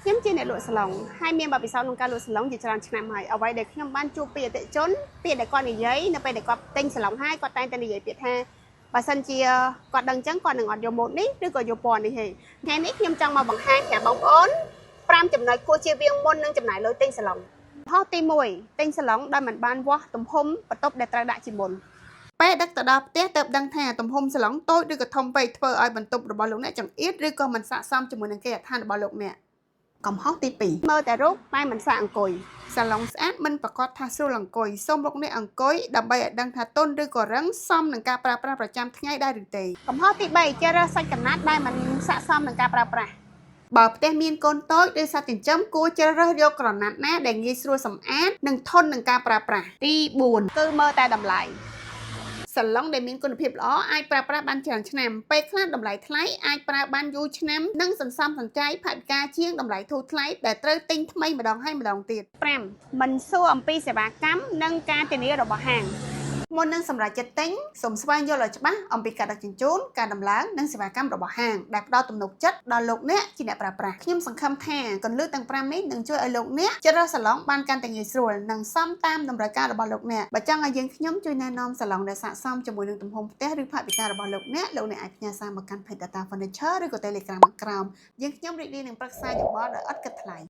ខ្ញុំជាអ្នកលក់សាឡុងហើយមានបទពិសោធន៍ក្នុងការលក់សាឡុងជាច្រើនឆ្នាំហើយអ្វីដែលខ្ញុំបានជួបពីអតិថិជនពាក្យដែលគាត់និយាយនៅពេលដែលគាត់ទិញសាឡុងហើយគាត់តែងតែនិយាយពាក្យថាបើសិនជាគាត់ដឹងចឹងគាត់នឹងអត់យកម៉ូតនេះឬក៏យកពណ៌នេះទេថ្ងៃនេះខ្ញុំចង់មកបង្ហាញប្រាប់បងប្អូន5ចំណុចគួរជៀសវាងមុននឹងចំណាយលុយទិញសាឡុងហោះទី1ទិញសាឡុងដោយមិនបានវាស់ទំហំបន្ទប់ដែលត្រូវដាក់ជាមុនពេលដឹកទៅដល់ផ្ទះទើបដឹងថាទំហំសាឡុងតូចឬក៏ធំពេកធ្វើឲ្យបន្ទប់របស់លោកអ្នកចង្អៀតឬក៏មិនស័ក្តិសមជាមួយនឹងគេហដ្ឋានរបស់លោកអ្នកកំហុសទី2មើលតែរូបតែមិនសាកអង្គុយសាឡុងស្អាតមិនប្រាកដថាស្រួលអង្គុយសូមលោកអ្នកអង្គុយដើម្បីឲ្យដឹងថាទន់ឬក៏រឹងសមនឹងការប្រើប្រាស់ប្រចាំថ្ងៃដែរឬទេកំហុសទី3ជ្រើសរើសសាច់ក្រណាត់ដែលមិនស័ក្តិសមនឹងការប្រើប្រាស់បើផ្ទះមានកូនតូចឬសត្វចិញ្ចឹមគួរជ្រើសរើសយកក្រណាត់ណាដែលងាយស្រួលសម្អាតនិងធន់នឹងការប្រើប្រាស់ទី4គឺមើលតែតម្លៃសាឡុងដែលមានគុណភាពល្អអាចប្រើប្រាស់បានច្រើនឆ្នាំពេលខ្លះតម្លៃថ្លៃអាចប្រើបានយូរឆ្នាំនិងសន្សំសំចៃថវិកាជាងតម្លៃធូរថ្លៃដែលត្រូវទិញថ្មីម្ដងហើយម្ដងទៀត5មិនសួរអំពីសេវាកម្មនិងការធានារបស់ហាងមុននឹងសម្រេចចិត្តទិញសូមស្វែងយល់ឲ្យច្បាស់អំពីការដឹកជញ្ជូនការដំឡើងនិងសេវាកម្មរបស់ហាងដែលផ្ដល់ទំនុកចិត្តដល់លោកអ្នកជាអ្នកប្រើប្រាស់ខ្ញុំសង្ឃឹមថាគន្លឹះទាំង5នេះនឹងជួយឲ្យលោកអ្នកជ្រើសរើសសាឡុងបានកាន់តែងាយស្រួលនិងសមតាមតម្រូវការរបស់លោកអ្នកបើចង់ឲ្យយើងខ្ញុំជួយណែនាំសាឡុងដែលស័ក្តិសមជាមួយនឹងទំហំផ្ទះឬថវិការបស់លោកអ្នកលោកអ្នកអាចផ្ញើសារមកកាន់ Page Data Furniture ឬក៏ Telegram ខាងក្រោមយើងខ្ញុំរីករាយនឹងប្រឹក្សាយោបល់ដោយឥតគិតថ្លៃ។